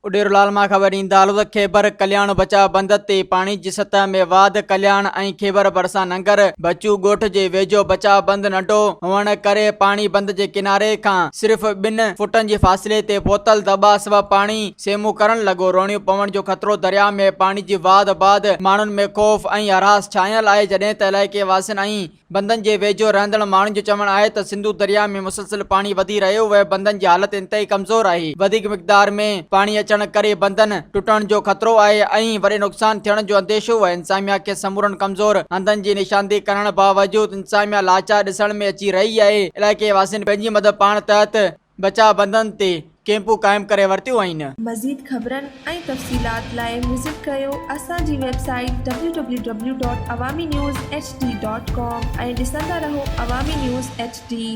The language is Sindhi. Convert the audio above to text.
اڏيرو لال مان خبر ڏيندا هلو ته کيبر ڪلياڻ بچاء بند تي پاڻي جي سطح ۾ واڌ، ڪلياڻ ۽ کيبر ڀرسان ننگر بچو ڳوٺ جي ويجهو بچاء بند ننڍو هئڻ ڪري پاڻي بند جي ڪناري کان صرف ٻن فوٽن جي فاصلي تي پهتل دٻاء سبب پاڻي سيمون ڪرڻ لڳو، روڻيون پوڻ جو خطرو، درياء ۾ پاڻي جي واڌ بعد ماڻهن ۾ خوف ۽ هراس ڇانيل آهي، جڏهن ته علائقي واسين ۽ بندن جي ويجهو رهندڙ ماڻهن جو چوڻ آهي ته سنڌو درياء ۾ مسلسل پاڻي وڌي رهيو اهي بندن جي حالت انتهائي ڪمزور آهي وڌيڪ مقدار ۾ پاڻي اچڻ ڪري بندن ٽٽڻ جو خطرو آهي ۽ وڏي نقصان ٿيڻ جو انديشو آهي انتظاميا کي سمورن ڪمزور هنڌن جي نشاندهي ڪرڻ باوجود انتظاميا لاچار ڏسڻ ۾ اچي رهي آهي علائقي واسين پنهنجي مدد پاڻ تحت بچاء بندن تي ڪيمپون قائم ڪري ورتيون آهن. مزيد خبرن ۽ تفصيلات لاء وزٽ ڪريو اسان جي website W W W dot Awami news H D dot com ۽ ڏسندا رهو عوامي نيوز ايڇ ڊي.